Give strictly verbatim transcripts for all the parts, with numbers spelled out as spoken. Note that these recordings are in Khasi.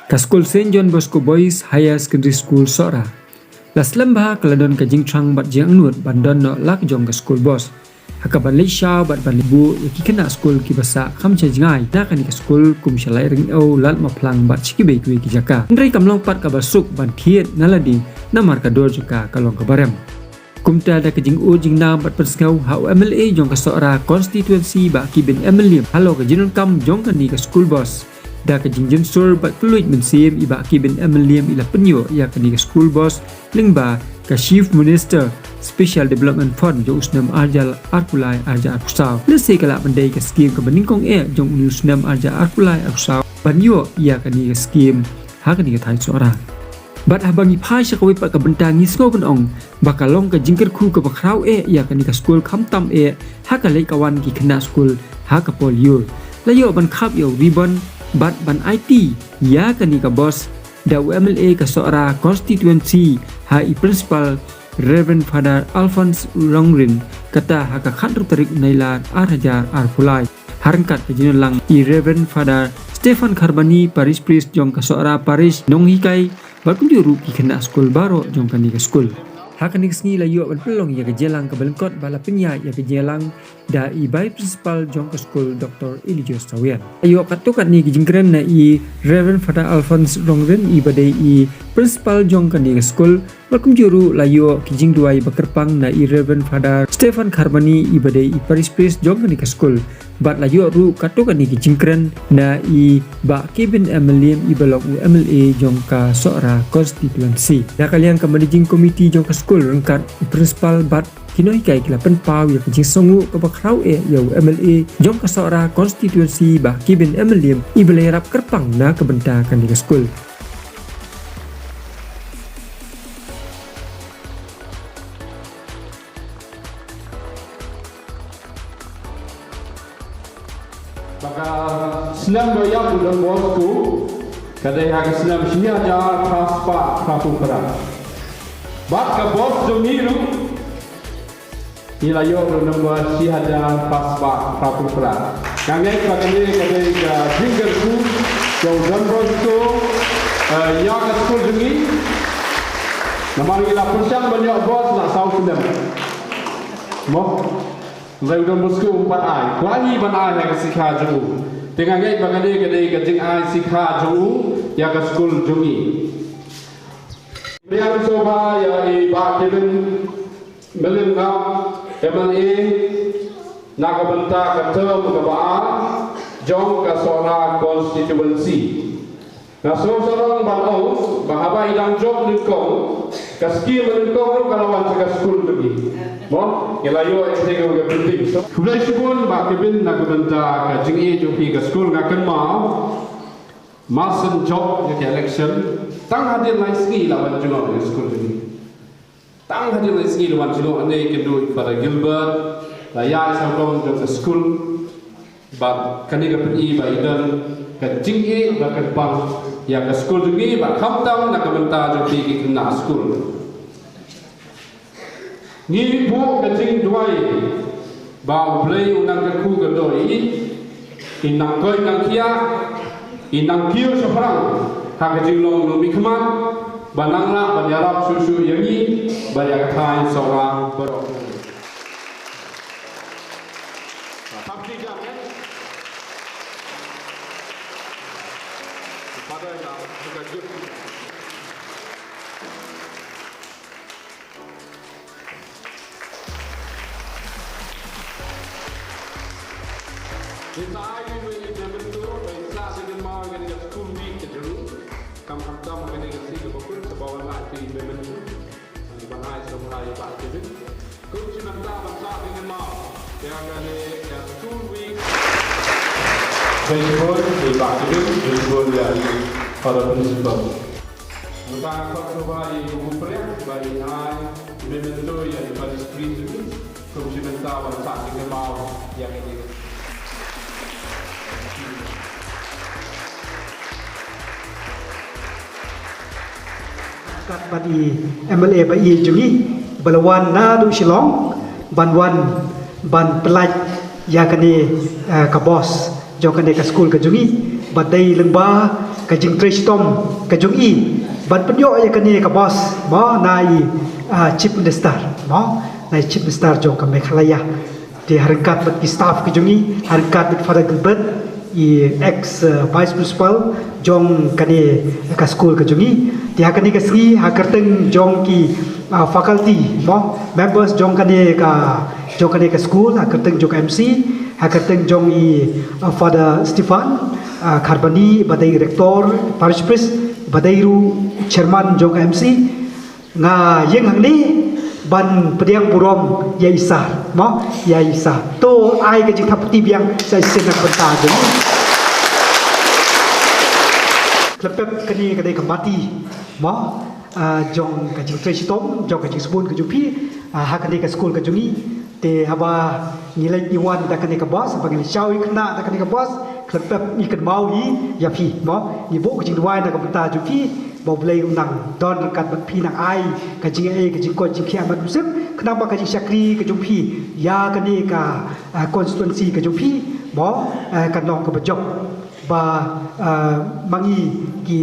Ka skul Saint John Bosco Boys Higher Secondary School Sohra la slem bha ka la don ka jingthrang bad jingangnud ban don noh la ka jong ka school bus ha kaban leit shaw bad ban leit buh ïa ki khynnah skul kiba sah kham sha jngai na kane ka skul kum sha Laitryngiew, Ladmaphlang bad sha kiwei kiwei ki jaka. Hynrei kam long pat kaba suk ban thied na lade namar ka dur jaka ka long kaba rem. Kumta da ka jingud jingnam bad pynsngew ha u M L A jong ka Sohra constituency Bah Kibin M L Liam halor ka jingdonkam jong kane ka school bus, da ka jingjynsur bad kylluid mynsiem i Bah Kibin M L Liam i la pynïoh ïa kane ka school bus lyngba ka Chief Minister Special Development Fund jong u snem arhajar arphew lai arhajar arphew saw. Lehse ka lah ban dei ka skim kaba nyngkong eh jong une u snem arhajar arphew lai arphew saw ban ïoh ïa kane ka skim ha kane ka thaiñ Sohra. Bad haba ngi phai sha kawei pat ka bynta ngi sngew ban ong ba ka long ka jingkyrkhu kaba khraw eh ïa kane ka skul khamtam eh ha ka leit ka wan ki khynnah skul ha ka por lyiur. La ïoh ban khap ïa u ribbon bad ban aiti ïa kane ka bus da u M L A ka Sohra constituency ha i Principal Reverend Father Alphonse Rongrin, kata ha ka khathynriew tarik u Nailar arhajar arphew lai. Ha ryngkat ka jingïalang i Reverend Father Stephen Kharbani, Parish Priest jong ka Sohra Parish, nonghikai bad kumjuh ruh ki khynnah skul baroh jong kane ka skul. Ha kane ka sngi la ïoh ban pynlong ïa ka jingïalang kaba lyngkot bad la pynïaid ïa ka jingïalang da i Vice Principal jong ka skul Doctor Eligius Sawian. La ïoh katto katne ki jingkren na i Reverend Father Alphonse Rongrin iba dei i Principal jong kane ka skul. Bad kumjuh ruh la ïoh ki jingduwai ba kyrpang na i Reverend Father Stephen Kharbani iba dei i Parish Priest jong kane ka skul. Bad la ïoh ruh katto katne ki jingkren na i Bah Kibin M L Liam iba long u M L A jong ka Sohra constituency. Na ka liang ka Managing Committee jong ka skul ryngkat u Principal bad ki nonghikai ki la pynpaw ïa ka jingsngewnguh kaba khraw eh ïa u M L A jong ka Sohra constituency Bah Kibin M L Liam iba la ïarap kyrpang na ka bynta kane ka skul. Ba ka snem ba ïap u Don Bosco ka dei ha ka snem shi hajar phra spah phraphew phra. Bad ka bos jong ngi ruh ngi la ïoh ruh namar shi hajar phra spah phraphew phra. Nga ngeit ba kane ka dei ka jingkyrkhu jong u Don Bosco, eh, ïa ka skul jong ngi. Namar ngi la pyrshang ban ïoh bos la saw snem. Mo? Hynrei u Don Bosco um pat ai. Kwah ngi ban ai ha ka sikha jong u. Te nga ngeit ba kane ka dei ka jingai sikha jong u ïa ka skul jong ngi. Biang sngewbha ïa i Bah Kevin Melinga, M L A, na ka bynta ka term kaba ar jong ka Sohra constituency. Nga sngewsarong ban ong ba haba i dang jop nyngkong, ka skim nyngkong ruh ka la wan sha ka skul jong ngi. Mo, ngi la ïoh ïa kata ka building. So, khublei shibun Bah Kevin na ka bynta ka jingïeit jong phi ka skul. Nga kynmaw mar shen jop ïa ka election, tang hadien lai sngi la wan jngoh ïa ka skul jong ngi. Tang hadien lai sngi la wan jngoh ne kynduh Father Gilbert, la ïaid sawdong jong ka skul. Bad kane ka pyni ba i don ka jingïeit ba kyrpang ïa ka skul jong ngi bad khamtam na ka bynta jong phi ki khynnah skul. Ngi buh ka jingduwai ba U Blei un nang kyrkhu kyrdoh ïa i, in nang koit nang khiah, in nang kiew shaphrang ha ka jinglong nongmihkhmat, ba nang lah ban ïarap shuh shuh ïa ngi bad ïa ka thaiñ Sohra baroh. Kita ai memento, kita sini mau kene ka school week ka jong ngi. Kam kam tam kene ka si ka bakun, ka bawan lah ti memento. Ban ai song ai ba ti. Kum shi mynta ban sa ding mau. Ïa kane ka school week. Bishop, di ba ti, bishop ya di para principal. Mynta ka song ba di buku pria, ba di ai memento ya di ba di. Kum shi mynta ban sa ding mau ïa kane. Kat bad i M L A ba i jong ngi ba la wan naduh Shillong ban wan ban pynlait ïa kane, eh, ka bos jong kane ka skul ka jong ngi ba dei lyngba ka jingtrei shitom ka jong i ban pynïoh ïa kane ka bus mo na i, ah, Chief Minister mo, na i Chief Minister jong ka Meghalaya. Te ha ryngkat bad ki staff ka jong i, ha ryngkat bad Father Gilbert, i ex, ah, vice principal jong kane ka skul ka jong i. Te ha kane ka sngi ha kyrteng jong ki, ah, faculty mo, members jong kane ka, jong kane ka skul, ha kyrteng jong ka M C, ha kyrteng jong i, ah, Father Stephen, ah, Kharbani, ba dei rector parish priest, ba dei ruh chairman jong ka M C, nga ïeng hangne ban pdiang burom ïa i sir mo, ïa i sir. To ai ka jingthap kti biang sa shisien na ka bynta jong i. Khlem pep kane ka dei ka mati mo, ah, jong ka jingtrei shitom, jong ka jingsbun ka jong phi, ah, ha kane ka skul ka jong i. Te haba ngi leit ngi wan da kane ka bus, haba ngi leit shaw ïa kane da kane ka bus, khlem pep ngi kynmaw hi ïa phi mo, ngi buh ka jingduwai na ka bynta jong phi, ba U Blei u nang don ryngkat bad phi, nang ai ka jingaiei ka jingkoit jingkhiah ban mynsiem, khnang ba ka jingshakri ka jong phi ïa kane ka, ah, constituency ka jong phi mo, ah, kan long kaba jop. Ba, ah, ma ngi ki,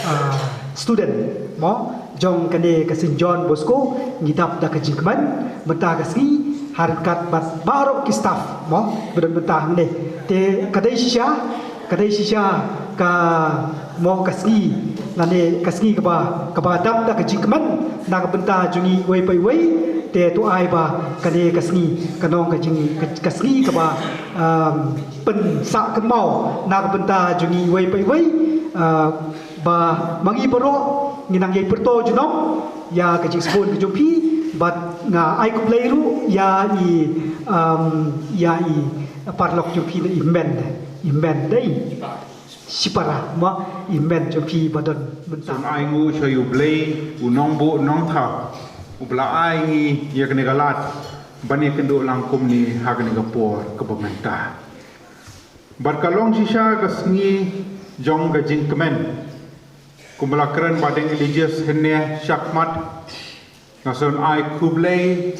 ah, student mo jong kane ka Saint John Bosco ngi dap da ka jingkmen mynta ka sngi ha ryngkat bad baroh ki staff mo ba don mynta hangne. Te ka dei shisha, ka dei shisha ka mo ka sngi, lane ka sngi kaba, kaba dap da ka jingkmen na ka bynta jong ngi iwei pa iwei. Te to ai ba kane ka sngi kan long ka jing, ka, ka sngi kaba, um, pynsah kynmaw na ka bynta jong ngi iwei pa iwei, ah, ba ma ngi baroh ngi nang ïai pyrto junom ïa ka jingsbun ka jong phi, bad nga ai khublei ruh ïa i, um, ïa i paralok jong phi, na i men, i men dei shipara mo, i men jong phi ba don mynta. Ngan ai nguh sha U Blei, u nongbuh nongthaw, uba la ai ngi ïa kane ka lad ban ïakynduh lang kumne ha kane ka por kaba mynta. Bad ka long shisha ka sngi jong ka jingkmen. Kumba la kren Bah Deng Eligius hynne shakhmat, nga sngewbha ai khublei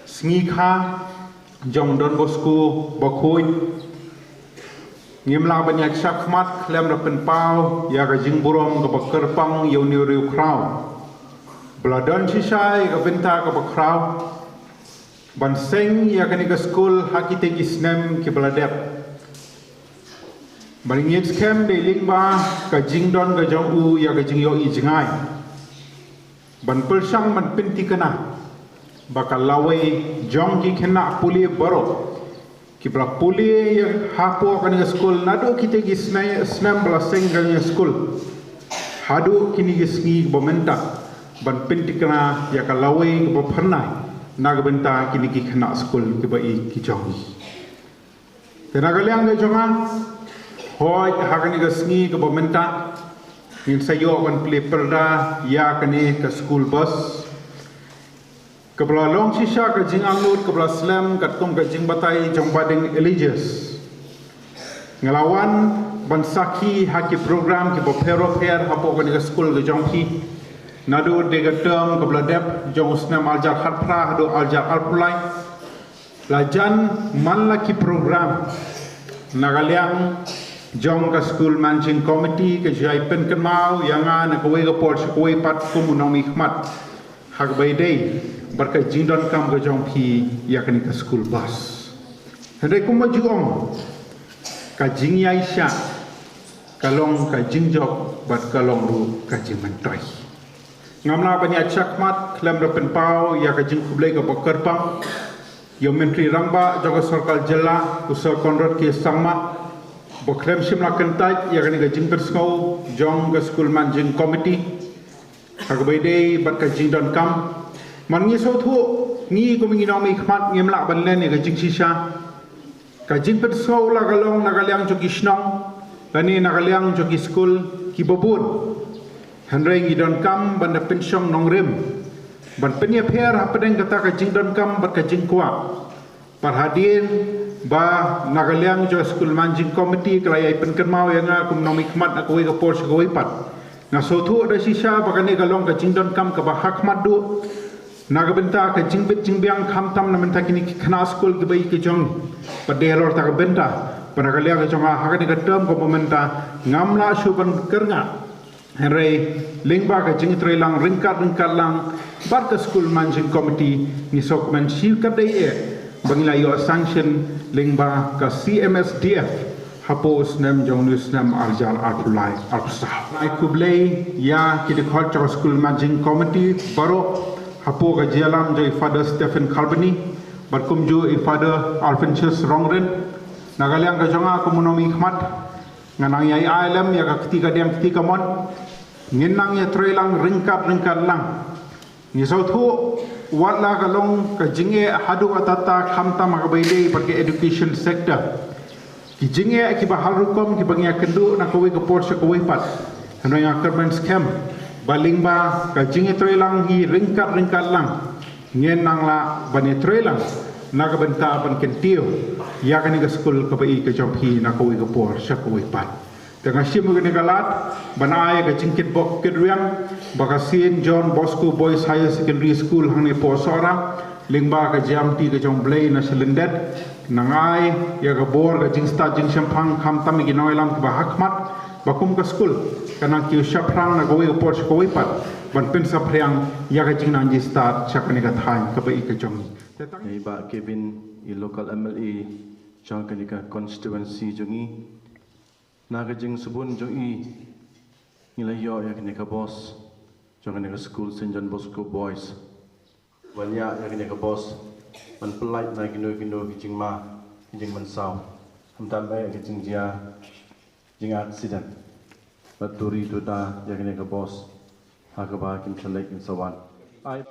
sngi kha jong Don Bosco Bakhuid. Ngim lah ban ïaid shakhmat khlem da pynpaw ïa ka jingburom kaba kyrpang ïa une u riewkhraw ba la don shisha ïa ka bynta kaba khraw ban seng ïa kane ka skul ha kitei ki snem kiba la dep. Ba ngi ngeit skhem dei lyngba ka jingdon ka jong u ïa ka jingïohi jngai ban pyrshang ban pynthikna ba ka lawei jong ki khynnah pule baroh kiba la pule ïa hapoh kane ka skul naduh kitei ki sne-, snem ba la seng kane ka skul haduh kine ki sngi kiba mynta ban pynthikna ïa ka lawei kaba phyrnai na ka bynta kine ki khynnah skul kiba ïeit ki jong ngi. Te na ka liang ka jong nga, hooid ha kane ka sngi kaba mynta ngin sa ïoh ban plie pyrda ïa kane ka school bus kaba la long shisha ka jingangnud kaba la slem katkum ka jingbatai jong Bah Deng Eligius. Nga la wan ban sakhi ha ki program kiba pher bapher hapoh kane ka skul ka jong phi, naduh dei ka term kaba la dep jong u snem arhajar khatphra haduh arhajar arphew lai. La jan man la ki program na ka liang jong ka School Managing Committee ka ju ai pynkynmaw ïa nga na kawei ka por sha kawei pat kum u nongmihkhmat ha kaba ïadei bad ka jingdonkam ka jong phi ïa kane ka school bus. Hynrei kumba ju ong, ka jingïaishah ka long ka jingjop bad ka long ruh ka jingmyntoi. Ngam lah ban ïaid shakhmat khlem da pynpaw ïa ka jingkhublei kaba kyrpang ïa u Myntri Rangbah jong ka Sorkar Jylla, u Sir Conrad K Sangma, ba khlem shym la kyntait ïa kane ka jingpynsngew jong ka School Managing Committee ha kaba ïadei bad ka jingdonkam. Man ngi sngewthuh, ngi kum ngi nongmihkhmat ngim lah ban len ïa ka jingshisha. Ka jingpynsngew la ka long na ka liang jong ki shnong lane na ka liang jong ki skul kiba bun. Hynrei ngi donkam ban da pynshong nongrim ban pynïapher hapdeng kata ka jingdonkam bad ka jingkwah. Pat hadien ba na ka liang jong ka School Managing Committee ka la ïai pynkynmaw ïa nga kum nongmihkhmat na kawei ka por sha kawei pat, nga sngewthuh da shisha ba kane ka long ka jingdonkam kaba hakhmat duh na ka bynta ka jingbit jingbiang, khamtam na bynta kine ki khynnah skul kiba ïeit ki jong ngi. Bad dei halor kata ka bynta Bad na ka liang ka jong nga ha kane ka term ka mynta ngam lah shuh ban kyrngah. Hynrei lyngba ka jingtreilang ryngkat ryngkat lang bad ka school managing committee ngi sngewkmen shikatdei eh ba ngi la ïoh sanction lyngba ka C M S D F hapoh u snem jong u snem arhajar arphew lai arphew saw. Ai khublei ïa ki dkhot jong ka school managing committee baroh hapoh ka jingïalam jong i Father Stephen Carboni bad kumjuh i Father Alphonsus Rongrin. Na ka liang ka jong nga kum u nongmihkhmat nga nang ïai ai lem ïa ka kti kadiang kti kamon. Ngin nang ïatreilang ryngkat ryngkat lang. Ngi sngewthuh wat la ka long ka jingeh haduh katta katta khamtam ha kaba ïadei bad ka education sector. Ki jingeh kiba har rukom kiba ngi ïakynduh na kawei ka por sha kawei pat. Hynrei nga kyrmen skhem ba lyngba ka jingïatreilang hi ryngkat ryngkat lang ngin nang lah ban ïatreilang na ka bynta ban kyntiew ïa kane ka skul kaba ïeit ka jong phi na kawei ka por sha kawei pat. Te nga shim ïa kane ka lad ban ai ka jingkitbok kitrwiang ba ka Saint John Bosco Boys Higher Secondary School hangne hapoh Sohra lyngba ka jingïamti ka jong U Blei na shalyndet nang ai ïa ka bor ka jingstad jingshemphang khamtam ïa ki nongïalam kiba hakhmat ba kum ka skul ka nang kiew shaphrang na kawei ka por sha kawei pat ban pynsaphriang ïa ka jingnang jingstad sha kane ka thaiñ kaba ïeit ka jong ngi. Te tang ïa i Bah Kevin, i local M L A jong kane ka constituency jong ngi. Na ka jingsbun jong i ngi la ïoh ïa kane ka bos jong kane ka skul Saint John Bosco Boys. Wan ïa ïa kane ka bos ban pyllait na kino kino ki jingma ki jingmynsaw. Khamtam eh ka jingjia jingaccident. Bad to ri to da ïa kane ka bos ha kaba kin sa leit kin sa wan. Ai